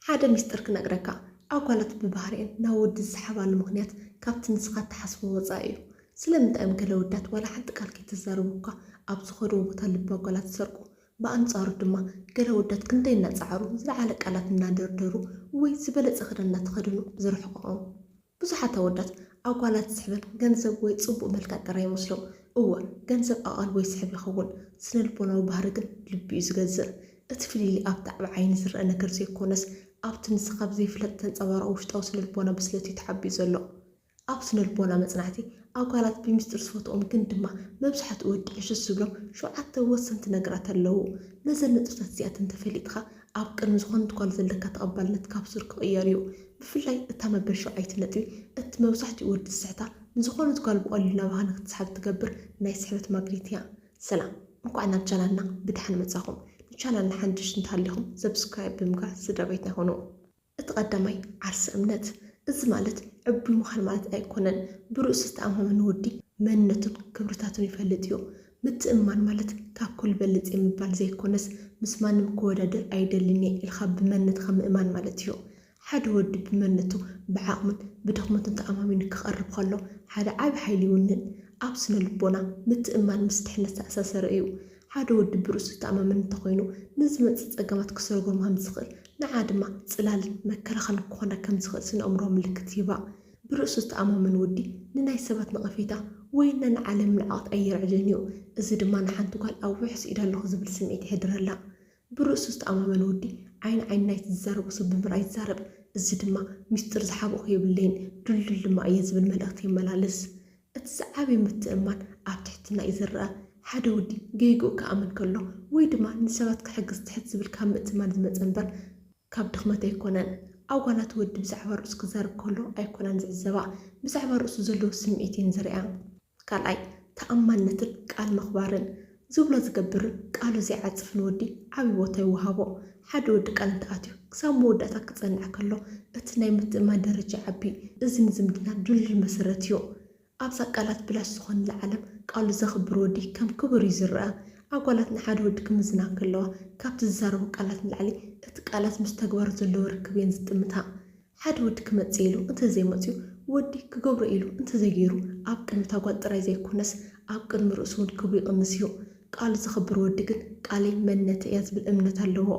ሓደ ሚስጥር ክነግረካ፣ ኣጓላት ብባህሪኤን ናብ ወዲ ዝስሓባሉ ምኽንያት ካብቲ ንስኻ እትሓስቦ ወጻኢ እዩ። ስለምንታይ እዮም ገለ ወዳት ዋላ ሓንቲ ቃል ከይተዛረቡ እኳ ኣብ ዝኸድዎ ቦታ ልቢ ኣጓላት ዝሰርቁ? ብኣንጻሩ ድማ ገለ ወዳት ክንደይ እናጸዓሩ ዝለዓለ ቃላት እናደርደሩ ወይ ዝበለጸ ክዳን እናተኸደኑ ዝርሕቕኦም? ብዙሓት ኣወዳት ኣጓላት ዝስሕበን ገንዘብ ወይ ጽቡቕ መልክዕ ጥራይ ይመስሎም። እወ፣ ገንዘብ ኣቓልቦ ይስሕብ ይኸውን፣ ስነ ልቦናዊ ባህሪ ግን ልቢ እዩ ዝገዝእ። እቲ ፍልልይ ኣብቲ ኣብ ዓይኒ ዝረኣ ነገር ዘይኮነስ ኣብቲ ንስኻ ብዘይፍለጥ ተንጸባርቖ ውሽጣዊ ስነ ልቦና ብስለት እዩ ተዓቢኡ ዘሎ። ኣብ ስነ ልቦና መጽናዕቲ ኣጓላት ብምስጢር ዝፈትዎም ግን ድማ መብዛሕትኡ ወዲ ዕሽሽ ዝብሎም ሸውዓተ ወሰንቲ ነገራት ኣለዉ። ነዘን ነጥብታት እዚኣተን ተፈሊጥካ ኣብ ቅድሚ ዝኾነት ጓል ዘለካ ተቐባልነት ካብ ሱር ክቕየር እዩ። ብፍላይ እታ መበል ሸውዓይቲ ነጥቢ እቲ መብዛሕትኡ ወዲ ዝስሕታ ንዝኾነት ጓል ብቐሊሉ ናባኻ ንክትስሓብ ትገብር ናይ ስሕበት ማግኔት እያ። ሰላም፣ እንኳዕ ናብ ቻናልና ብደሓን መጻኹም። ንቻናልና ሓድሽ እንተሃሊኹም ሰብስክራይብ ብምግባር ስድራ ቤትና ይኹኑ። እቲ ቀዳማይ ዓርሰ እምነት። እዚ ማለት ዕቡይ ምዃን ማለት ኣይኮነን። ብርእሱ ዝተኣማመነ ወዲ መንነቱን ክብርታቱን ይፈልጥ እዩ። ምትእምማን ማለት ካብ ኩሉ በልጽ እየ ምባል ዘይኮነስ ምስ ማንም ክወዳደር ኣይደልን እየ ኢልካ ብመንነትካ ምእማን ማለት እዩ። ሓደ ወዲ ብመንነቱ ብዓቕምን ብድኽመቱን ተኣማሚኑ ክቐርብ ከሎ ሓደ ዓቢ ሓይሊ ይውንን። ኣብ ስነ ልቦና ምትእምማን ምስ ድሕነት ዝተኣሳሰረ እዩ። ሓደ ወዲ ብርእሱ ዝተኣማመን እንተኾይኑ ንዝመጽእ ጸገማት ክሰጎም ከም ዝኽእል ንዓ ድማ ጽላልን መከላኸልን ክኾና ከም ዝኽእል ስነ ኣእምሮ ምልክት ይህባ። ብርእሱ ዝተኣማመን ወዲ ንናይ ሰባት ነቐፌታ ወይ ነንዓለም ንዕቐት ኣየርዕድን እዩ። እዚ ድማ ንሓንቲ ጓል ኣብ ውሕስ ኢደ ኣለኹ ዝብል ስምዒት ይሕድረላ። ብርእሱ ዝተኣማመን ወዲ ዓይኒ ዓይኒ ናይቲ ዝዛረቦ ሰብ ብምርኣይ ይዛረብ። እዚ ድማ ሚስጥር ዝሓብእኹ የብለይን፣ ድልዱል ድማ እየ ዝብል መልእኽቲ የመላልስ። እቲ ዝዓበየ ምትእምማን ኣብ ትሕትና እዩ ዝረኣ። ሓደ ወዲ ገይግኡ ክኣምን ከሎ ወይ ድማ ንሰባት ክሕግዝ ትሕት ዝብል ካብ ምእትማን ዝመጸ እምበር ካብ ድኽመት ኣይኮነን። ኣጓላት ወዲ ብዛዕባ ርእሱ ክዛረብ ከሎ ኣይኮናን ዝዕዘባ፣ ብዛዕባ ርእሱ ዘለዎ ስምዒት እየን ዝሪኣ። ካልኣይ፣ ተኣማንነትን ቃል ምኽባርን። ዝብሎ ዝገብርን ቃሉ ዘይዓጽፍን ወዲ ዓቢ ቦታ ይወሃቦ። ሓደ ወዲ ቃል እንተኣትዩ ክሳብ መወዳእታ ክጸንዕ ከሎ እቲ ናይ ምትእምማን ደረጃ ይዓቢ። እዚ ንዝምድና ድልዱል መሰረት እዩ። ኣብዛ ቃላት ብላሽ ዝኾነላ ዓለም ቃሉ ዘኽብር ወዲ ከም ክቡር እዩ ዝረኣ። ኣጓላት ንሓደ ወዲ ክምዝና ከለዋ ካብቲ ዝዛረቦ ቃላት ንላዕሊ እቲ ቃላት ምስ ተግባሩ ዘለዎ ርክብ እየን ዝጥምታ። ሓደ ወዲ ክመጽእ ኢሉ እንተዘይመጽዩ፣ ወዲ ክገብሮ ኢሉ እንተዘይገይሩ፣ ኣብ ቅድሚ እታ ጓል ጥራይ ዘይኮነስ ኣብ ቅድሚ ርእሱ እውን ክብሩ ይቕንስ እዩ። ቃሉ ዘኽብር ወዲ ግን ቃለይ መንነተይ እያ ዝብል እምነት ኣለዎ።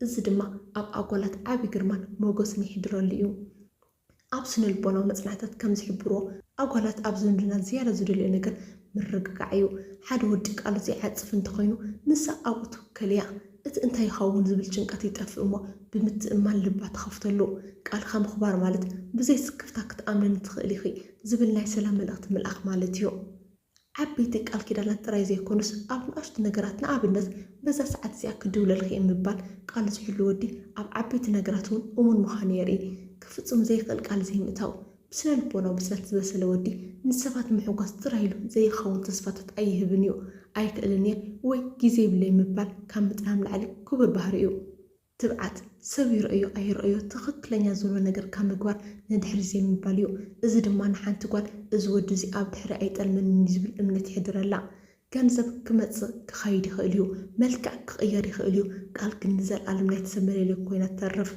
እዚ ድማ ኣብ ኣጓላት ዓቢ ግርማን ሞገስን ይሕድረሉ እዩ። ኣብ ስነ ልቦናዊ መጽናዕትታት ከም ዝሕብርዎ፣ ኣጓላት ኣብ ዝምድና ዝያዳ ዝደልዮ ነገር ምርግጋዕ እዩ። ሓደ ወዲ ቃሉ ዘይዓጽፍ እንተኾይኑ፣ ንሳ ኣብኡ ትውከል እያ። እቲ እንታይ ይኸውን ዝብል ጭንቀት ይጠፍእ እሞ ብምትእምማን ልባ ትኸፍተሉ። ቃልካ ምኽባር ማለት ብዘይ ስክፍታ ክትኣምነኒ ትኽእሊ ኢኺ ዝብል ናይ ሰላም መልእኽቲ ምልኣኽ ማለት እዩ። ዓበይቲ ቃል ኪዳናት ጥራይ ዘይኮኑስ ኣብ ንኣሽቱ ነገራት ንኣብነት በዛ ሰዓት እዚኣ ክድውለልኪ እየ ምባል ቃሉ ዝሕሉ ወዲ ኣብ ዓበይቲ ነገራት እውን እሙን ምዃኑ የርኢ። ክፍጽም ዘይኽእል ቃል ዘይምእታው። ብስነ ልቦናዊ ብስለት ዝበሰለ ወዲ ንሰባት ንምሕጓስ ጥራይ ኢሉ ዘይኸውን ተስፋታት ኣይህብን እዩ። ኣይክእልን እየ ወይ ግዜ የብለይ ምባል ካብ ምጥላም ላዕሊ ክቡር ባህሪ እዩ። ትብዓት፣ ሰብ ይረእዮ ኣይረእዮ ትኽክለኛ ዘሎ ነገር ካብ ምግባር ንድሕሪት ዘይምባል እዩ። እዚ ድማ ንሓንቲ ጓል እዚ ወዲ እዚ ኣብ ድሕሪ ኣይጠልመንን እዩ ዝብል እምነት ይሕድረላ። ገንዘብ ክመጽእ ክኸይድ ይኽእል እዩ፣ መልክዕ ክቕየር ይኽእል እዩ፣ ቃል ግን ንዘለኣለም ናይቲ ሰብ መለለዩ ኮይና ትተርፍ።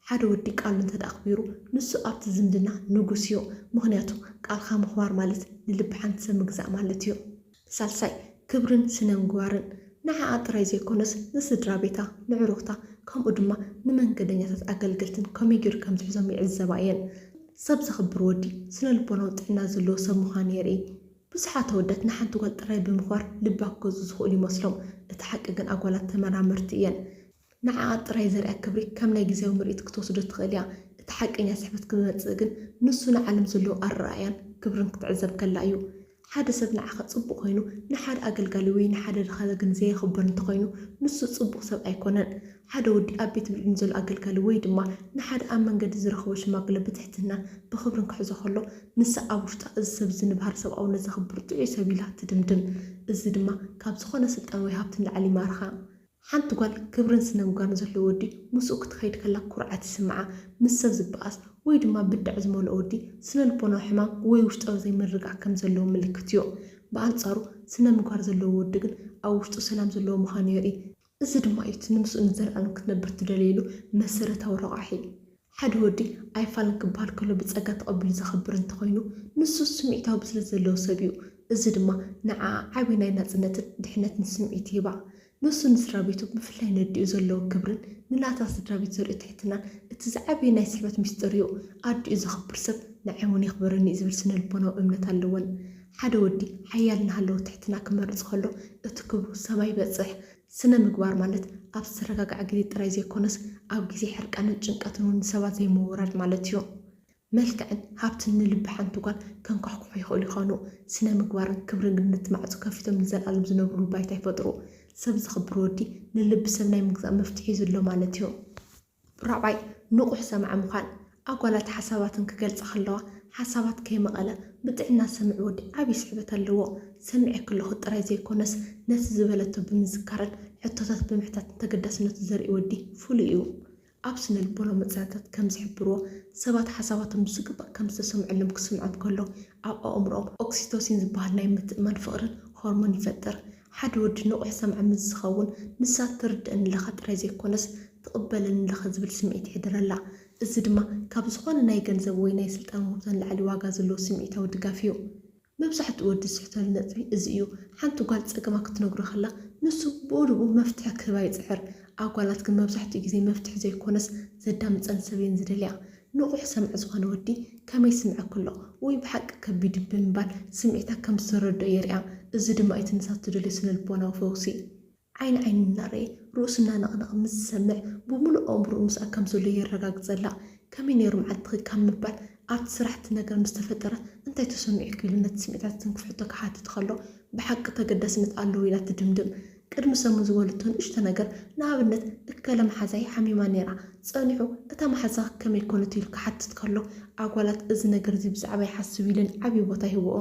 ሓደ ወዲ ቃሉ እንተ ኣኽቢሩ ንሱ ኣብቲ ዝምድና ንጉስ እዩ። ምኽንያቱ ቃልካ ምኽባር ማለት ንልቢ ሓንቲ ሰብ ምግዛእ ማለት እዩ። ሳልሳይ፣ ክብርን ስነ ምግባርን። ንዓኣ ጥራይ ዘይኮነስ ንስድራ ቤታ፣ ንዕሩኽታ፣ ከምኡ ድማ ንመንገደኛታት ኣገልገልትን ከመይ ገይሩ ከም ዝሕዞም ይዕዘባ እየን። ሰብ ዘኽብር ወዲ ስነ ልቦናዊ ጥዕና ዘለዎ ሰብ ምዃኑ የርኢ። ብዙሓት ኣወዳት ንሓንቲ ጓል ጥራይ ብምኽባር ልባ ክገዝኡ ዝኽእሉ ይመስሎም። እቲ ሓቂ ግን ኣጓላት ተመራመርቲ እየን። ንዓኣ ጥራይ ዘርእያ ክብሪ ከም ናይ ግዜያዊ ምርኢት ክትወስዶ ትኽእል እያ። እቲ ሓቀኛ ስሕበት ክመጽእ ግን ንሱ ንዓለም ዘለዎ ኣረኣእያን ክብርን ክትዕዘብ ከላ እዩ። ሓደ ሰብ ንዓኻ ጽቡቕ ኮይኑ ንሓደ ኣገልጋሊ ወይ ንሓደ ድኻ ግን ዘየኽብር እንተኾይኑ ንሱ ጽቡቕ ሰብ ኣይኮነን። ሓደ ወዲ ኣብ ቤት ብልዒ ንዘሎ ኣገልጋሊ ወይ ድማ ንሓደ ኣብ መንገዲ ዝረኽቦ ሽማግለ ብትሕትናን ብኽብርን ክሕዞ ከሎ ንሳ ኣብ ውሽጣ እዚ ሰብ እዚ ንባህሪ ሰብኣውነት ዘኽብር ጥዑይ ሰብ ኢላ ትድምድም። እዚ ድማ ካብ ዝኾነ ስልጣን ወይ ሃብቲ ንላዕሊ ይማርኻ። ሓንቲ ጓል ክብርን ስነ ምግባርን ዘለዎ ወዲ ምስኡ ክትኸይድ ከላ ኩርዓት ይስምዓ። ምስ ሰብ ዝበኣስ ወይ ድማ ብድዐ ዝመልኦ ወዲ ስነ ልቦናዊ ሕማም ወይ ውሽጣዊ ዘይምርግጋእ ከም ዘለዎ ምልክት እዩ። ብኣንጻሩ ስነ ምግባር ዘለዎ ወዲ ግን ኣብ ውሽጡ ሰላም ዘለዎ ምዃኑ የርኢ። እዚ ድማ እዩ እቲ ንምስኡ ንዘለኣለም ክትነብር ትደልየሉ መሰረታዊ ረቋሒ። ሓደ ወዲ ኣይፋልን ክበሃል ከሎ ብጸጋ ተቐቢሉ ዘኽብር እንተኾይኑ፣ ንሱ ስምዒታዊ ብስለት ዘለዎ ሰብ እዩ። እዚ ድማ ንዓኣ ዓቢ ናይ ናጽነትን ድሕነትን ስምዒት ይህባ። ንሱ ንስድራ ቤቱ፣ ብፍላይ ነዲኡ ዘለዎ ክብርን ንናታ ስድራ ቤት ዘርእዮ ትሕትናን እቲ ዝዓበየ ናይ ስሕበት ሚስጥር እዩ። ኣዲኡ ዘኽብር ሰብ ንዓይ እውን የኽብረኒ እዩ ዝብል ስነ ልቦናዊ እምነት ኣለወን። ሓደ ወዲ ሓያል እናሃለወ ትሕትና ክመርጽ ከሎ እቲ ክብሩ ሰማይ ይበጽሕ። ስነ ምግባር ማለት ኣብ ዝተረጋግዐ ግዜ ጥራይ ዘይኮነስ ኣብ ግዜ ሕርቃንን ጭንቀትን እውን ንሰባት ዘይምውራድ ማለት እዩ። መልክዕን ሃብትን ንልቢ ሓንቲ ጓል ከንኳሕኩሑ ይኽእሉ ይኾኑ። ስነ ምግባርን ክብርን ግን ነቲ ማዕጾ ከፊቶም ንዘለኣለም ዝነብሩሉ ባይታ ይፈጥሩ። ሰብ ዘኽብር ወዲ ንልቢ ሰብ ናይ ምግዛእ መፍትሒ እዩ ዘሎ ማለት እዩ። ራብዓይ፣ ንቑሕ ሰማዒ ምዃን። ኣጓላት ሓሳባተን ክገልጻ ከለዋ ሓሳባት ከይመቐለ ብጥዕና ዝሰምዕ ወዲ ዓብዪ ስሕበት ኣለዎ። ሰሚዐኪ ኣለኹ ጥራይ ዘይኮነስ ነቲ ዝበለቶ ብምዝካርን ሕቶታት ብምሕታትን ተገዳስነቱ ዘርኢ ወዲ ፍሉይ እዩ። ኣብ ስነ ልቦናዊ መጽናዕትታት ከም ዝሕብርዎ ሰባት ሓሳባቶም ብዝግባእ ከም ዝተሰምዐሎም ክስምዖም ከሎ ኣብ ኣእምሮኦም ኦክሲቶሲን ዝበሃል ናይ ምትእምማን ፍቕርን ሆርሞን ይፈጥር። ሓደ ወዲ ንቑሕ ሰማዒ ምስ ዝኸውን ንሳ ትርድእኒ ኣለኻ ጥራይ ዘይኮነስ ትቕበለኒ ኣለኻ ዝብል ስምዒት ይሕድረላ። እዚ ድማ ካብ ዝኾነ ናይ ገንዘብ ወይ ናይ ስልጣን ውህብቶ ንላዕሊ ዋጋ ዘለዎ ስምዒታዊ ድጋፍ እዩ። መብዛሕትኡ ወዲ ዝስሕተሉ ነጥቢ እዚ እዩ። ሓንቲ ጓል ጸገማ ክትነግሮ ከላ ንሱ ብኡ ንብኡ መፍትሒ ክህባ ይጽዕር። ኣጓላት ግን መብዛሕትኡ ግዜ መፍትሒ ዘይኮነስ ዘዳምጸን ሰብ እየን ዝደልያ። ንቑሕ ሰማዒ ዝኾነ ወዲ ከመይ ይስምዐኪ ኣሎ ወይ ብሓቂ ከቢድ እዩ ብምባል ስምዒታ ከም ዝተረድኦ የርእያ። እዚ ድማ እቲ ንሳ ትደልዮ ስነ ልቦናዊ ፈውሲ። ዓይኒ ዓይኑ እናረኣየ ርእሱ እናነቕነቐ ምስ ዝሰምዕ ብምሉእ ኣእምሮኡ ምስኣ ከም ዘሎ የረጋግጸላ። ከመይ ነይሩ መዓልትኺ ካብ ምባል ኣብቲ ስራሕ እቲ ነገር ምስ ተፈጠረ እንታይ ተሰሚዑኪ ኢሉ ነቲ ስምዒታት ዝትንክፍ ሕቶ ክሓትት ከሎ ብሓቂ ተገዳስነት ኣለዎ ኢላ ትድምድም። ቅድሚ ሰሙን ዝበለቶ ንእሽቶ ነገር ንኣብነት እከለ መሓዛይ ሓሚማ ነይራ ጸኒሑ እታ መሓዛኺ ከመይ ኮነት ኢሉ ክሓትት ከሎ ኣጓላት እዚ ነገር እዚ ብዛዕባ ይሓስብ ኢለን ዓብዪ ቦታ ይህብኦ።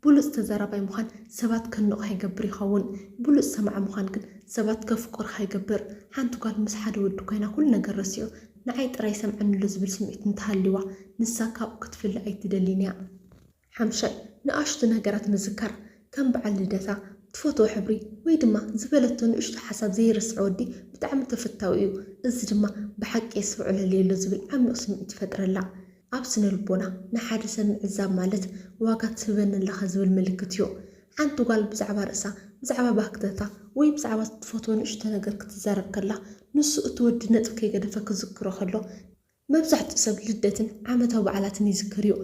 ብሉጽ ተዛራባይ ምዃን ሰባት ከንቕኻ ይገብር ይኸውን። ብሉጽ ሰማዒ ምዃን ግን ሰባት ከፍቅሩኻ ይገብር። ሓንቲ ጓል ምስ ሓደ ወዲ ኮይና ኩሉ ነገር ረሲዑ ንዓይ ጥራይ ይሰምዓኒ ኣሎ ዝብል ስምዒት እንተሃልይዋ ንሳ ካብኡ ክትፍለ ኣይትደልን እያ። ሓምሻይ፣ ንኣሽቱ ነገራት ምዝካር ከም በዓል ልደታ፣ ትፈትዎ ሕብሪ ወይ ድማ ዝበለቶ ንእሽቶ ሓሳብ ዘይርስዕ ወዲ ብጣዕሚ ተፈታዊ እዩ። እዚ ድማ ብሓቂ የስተውዕለለይ ኣሎ ዝብል ዓሚቕ ስምዒት ይፈጥረላ። ኣብ ስነ ልቦና ንሓደ ሰብ ምዕዛብ ማለት ዋጋ ትህበኒ ኣለኻ ዝብል ምልክት እዩ። ሓንቲ ጓል ብዛዕባ ርእሳ፣ ብዛዕባ ባህግታታ ወይ ብዛዕባ ትፈትዎ ንእሽቶ ነገር ክትዛረብ ከላ ንሱ እቲ ወዲ ነጥቢ ከይገደፈ ክዝክሮ ከሎ መብዛሕትኡ ሰብ ልደትን ዓመታዊ በዓላትን ይዝክር እዩ።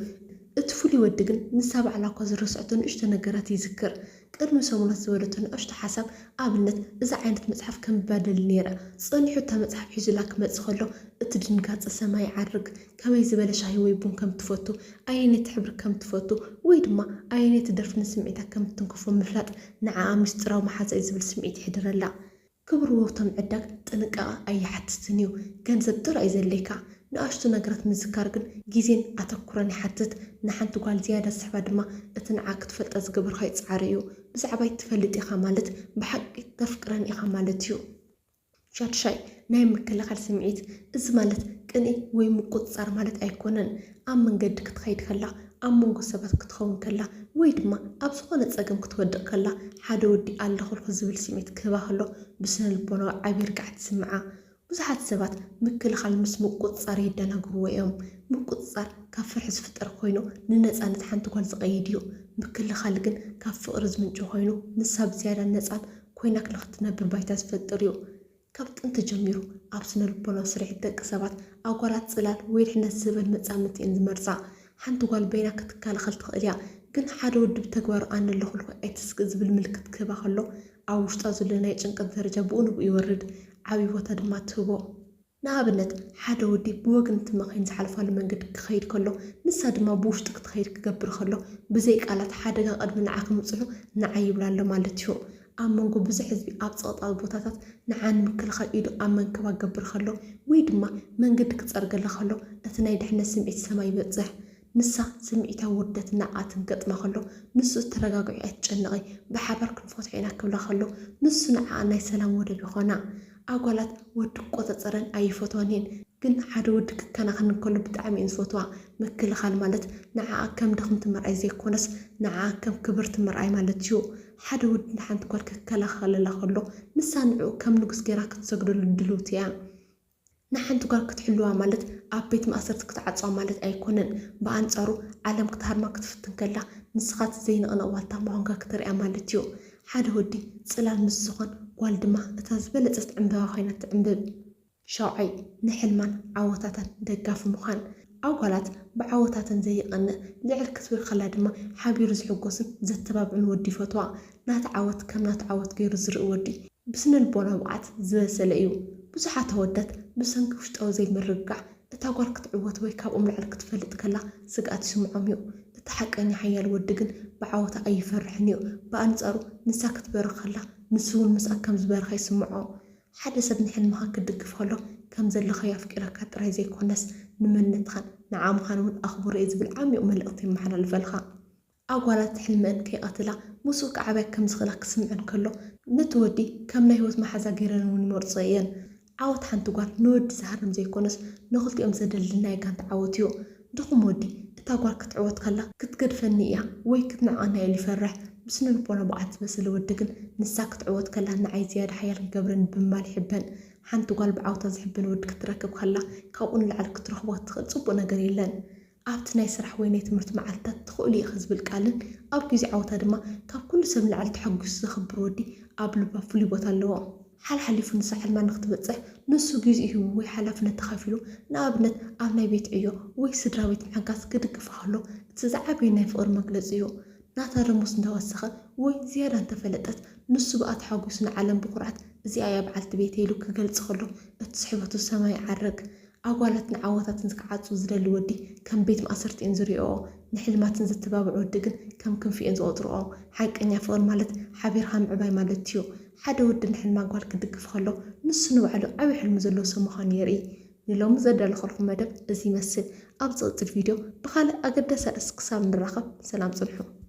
እቲ ፍሉይ ወዲ ግን ንሳ ባዕላ እኳ ዝረስዐቶ ንእሽቶ ነገራት ይዝክር። ቅድሚ ሰሙናት ዝበለቶ ንእሽቶ ሓሳብ ኣብነት እዛ ዓይነት መጽሓፍ ከንብባ ደሊ ነይረ። ጸኒሑ እታ መጽሓፍ ሒዙላ ክመጽእ ከሎ እቲ ድንጋጸ ሰማይ ይዓርግ። ከመይ ዝበለ ሻሂ ወይ ቡን ከም ትፈቱ፣ ኣየነይቲ ሕብሪ ከም ትፈቱ ወይ ድማ ኣየነይቲ ደርፊ ንስምዒታ ከም ትትንክፎ ምፍላጥ ንዓኣ ምስጢራዊ መሓዛ እዩ ዝብል ስምዒት ይሕድረላ። ክብሪ ውህብቶ ምዕዳግ ጥንቃቐ ኣይሓትትን እዩ። ገንዘብ ጥራይ እዩ ዘድልየካ። ንኣሽቱ ነገራት ምዝካር ግን ግዜን ኣተኩሮን ይሓትት። ንሓንቲ ጓል ዝያዳ ዝስሕባ ድማ እቲ ንዓ ክትፈልጣ ዝገበርካዮ ጻዕሪ እዩ። ብዛዕባይ ትፈልጥ ኢኻ ማለት ብሓቂ ተፍቅረኒ ኢኻ ማለት እዩ። ሻድሻይ፣ ናይ ምክልኻል ስምዒት። እዚ ማለት ቅንኢ ወይ ምቁጽጻር ማለት ኣይኮነን። ኣብ መንገዲ ክትኸይድ ከላ፣ ኣብ መንጎ ሰባት ክትኸውን ከላ ወይ ድማ ኣብ ዝኾነ ጸገም ክትወድቕ ከላ ሓደ ወዲ ኣለኹልኩ ዝብል ስምዒት ክህባ ከሎ ብስነ ልቦናዊ ዓቢ ርግኣት ይስምዓ። ብዙሓት ሰባት ምክልኻል ምስ ምቁጽጻር የደናግርዎ እዮም። ምቁጽጻር ካብ ፍርሒ ዝፍጠር ኮይኑ ንነጻነት ሓንቲ ጓል ዝቐይድ እዩ። ምክልኻል ግን ካብ ፍቕሪ ዝምንጩ ኮይኑ ንሳ ብዝያዳ ነጻን ኮይና ንኽትነብር ባይታ ዝፈጥር እዩ። ካብ ጥንቲ ጀሚሩ ኣብ ስነ ልቦናዊ ስርሒት ደቂ ሰባት ኣጓላት ጽላል ወይ ድሕነት ዝህበን መጻምድቲ እየን ዝመርጻ። ሓንቲ ጓል በይና ክትከላኸል ትኽእል እያ፣ ግን ሓደ ወዲ ብተግባሩ ኣነ ኣለኹልኩ ኣይትስግእ ዝብል ምልክት ክህባ ከሎ ኣብ ውሽጣ ዘሎ ናይ ጭንቀት ደረጃ ብኡ ንብኡ ይወርድ፣ ዓብዪ ቦታ ድማ ትህቦ። ንኣብነት ሓደ ወዲ ብወግኒ መኻይን ዝሓልፋሉ መንገዲ ክኸይድ ከሎ ንሳ ድማ ብውሽጡ ክትኸይድ ክገብር ከሎ ብዘይ ቃላት ሓደጋ ቅድሚ ንዓ ክምጽሑ ንዓ ይብላ ኣሎ ማለት እዩ። ኣብ መንጎ ብዙሕ ህዝቢ ኣብ ጸቕጣዊ ቦታታት ንዓ ንምክልኻል ኢዱ ኣብ መንከባ ክገብር ከሎ ወይ ድማ መንገዲ ክጸርገላ ከሎ እቲ ናይ ድሕነት ስምዒት ሰማይ ይበጽሕ። ንሳ ስምዒታዊ ውርደት ንዓ ትገጥማ ከሎ ንሱ ተረጋግዒ ኣይትጨነቒ ብሓባር ክንፈትሖ ኢና ክብላ ከሎ ንሱ ንዓኣ ናይ ሰላም ወደብ ይኾና። ኣጓላት ወዲ ክቆጻጸረን ኣይፈትዋን እየን፣ ግን ሓደ ወዲ ክከናኸን እንከሎ ብጣዕሚ እየን ዝፈትዋ። ምክልኻል ማለት ንዓኣ ከም ድኽምቲ ምርኣይ ዘይኮነስ፣ ንዓኣ ከም ክብርቲ ምርኣይ ማለት እዩ። ሓደ ወዲ ንሓንቲ ጓል ክከላኸለላ ከሎ፣ ንሳ ንዕኡ ከም ንጉስ ገይራ ክትሰግደሉ ድልውቲ እያ። ንሓንቲ ጓል ክትሕልዋ ማለት ኣብ ቤት ማእሰርቲ ክትዓጽዋ ማለት ኣይኮነን። ብኣንጻሩ ዓለም ክትሃርማ ክትፍትን ከላ ንስኻ እቲ ዘይንቕነቕ ዋልታ ምዃንካ ክተርእያ ማለት እዩ። ሓደ ወዲ ጽላል ምስ ዝኾን ጓል ድማ እታ ዝበለጸት ዕምበባ ኮይና ትዕምብብ። ሻውዓይ፣ ንሕልማን ዓወታታን ደጋፊ ምዃን። ኣጓላት ብዓወታተን ዘይቐንእ ልዕል ክትብል ከላ ድማ ሓቢሩ ዝሕጎስን ዘተባብዕን ወዲ ይፈትዋ። ናቲ ዓወት ከም ናቱ ዓወት ገይሩ ዝርኢ ወዲ ብስነ ልቦና ብቕዓት ዝበሰለ እዩ። ብዙሓት ኣወዳት ብሰንኪ ውሽጣዊ ዘይምርግጋዕ እታ ጓል ክትዕወት ወይ ካብኦም ላዕሊ ክትፈልጥ ከላ ስግኣት ይስምዖም እዩ። እቲ ሓቀኛ ሓያል ወዲ ግን ብዓወታ ኣይፈርሕን እዩ። ብኣንጻሩ ንሳ ክትበርኽ ከላ ንሱ እውን ምስኣ ከም ዝበረኸ ይስምዖ። ሓደ ሰብ ንሕልምኻ ክድግፍ ከሎ ከም ዘለኻዮ ኣፍቂረካ ጥራይ ዘይኮነስ ንመንነትኻን ንዓኻ ምዃን እውን ኣኽብሮ እየ ዝብል ዓሚቕ መልእኽቲ የመሓላልፈልካ። ኣጓላት ሕልመን ከይቐትላ ምስኡ ክዓብያ ከም ዝኽእላ ክስምዐን ከሎ ነቲ ወዲ ከም ናይ ህይወት መሓዛ ገይረን እውን ይመርጾ እየን። ዓወት ሓንቲ ጓል ንወዲ ዝሃርም ዘይኮነስ ንኽልቲኦም ዘደልድል ናይ ጋንታ ዓወት እዩ። ድኹም ወዲ እታ ጓል ክትዕወት ከላ ክትገድፈኒ እያ ወይ ክትንዕቐኒ እያ ኢሉ ይፈርሕ። ብስነ ልቦና ብቕዓት ዝበሰለ ወዲ ግን ንሳ ክትዕወት ከላ ንዓይ ዝያዳ ሓያል ክገብረኒ ብምባል ይሕበን። ሓንቲ ጓል ብዓውታ ዝሕበን ወዲ ክትረክብ ከላ ካብኡ ንላዕሊ ክትረኽቦ እትኽእል ጽቡቕ ነገር የለን። ኣብቲ ናይ ስራሕ ወይ ናይ ትምህርቲ መዓልትታት ትኽእሉ ኢኺ ዝብል ቃልን ኣብ ግዜ ዓወታ ድማ ካብ ኩሉ ሰብ ንላዕሊ ተሓጒሱ ዘኽብር ወዲ ኣብ ልባ ፍሉይ ቦታ ኣለዎ። ሓልሓሊፉ ንሳ ሕልማ ንክትበጽሕ ንሱ ግዜኡ ሂቡ ወይ ሓላፍነት ተኻፊሉ ንኣብነት ኣብ ናይ ቤት ዕዮ ወይ ስድራ ቤት ምሕጋዝ ክድግፋ ከሎ እቲ ዝዓበየ ናይ ፍቕሪ መግለጺ እዩ። ናታ ደሞዝ እንተወሰኸ ወይ ዝያዳ እንተፈለጠት ንሱ ብኣ ተሓጒሱ ንዓለም ብኹርዓት እዚኣ እያ በዓልቲ ቤተይ ኢሉ ክገልጽ ከሎ እቲ ስሕበቱ ሰማይ ይዓርግ። ኣጓላትን ዓወታትን ክዓጹ ዝደሊ ወዲ ከም ቤት ማእሰርቲ እየን ዝሪኦኦ፣ ንሕልማትን ዘተባብዕ ወዲ ግን ከም ክንፊ እየን ዝቖጽርኦ። ሓቀኛ ፍቕሪ ማለት ሓቢርካ ምዕባይ ማለት እዩ። ሓደ ወዲ ንሕልማ ጓል ክድግፍ ከሎ ንሱ ንባዕሉ ዓብዪ ሕልሚ ዘለዎ ሰብ ምዃኑ የርኢ። ንሎሚ ዘዳለኹልኩም መደብ እዚ ይመስል። ኣብ ዝቕጽል ቪድዮ ብኻልእ ኣገዳሲ ኣርእስቲ ክሳብ ንራኸብ ሰላም ጽንሑ።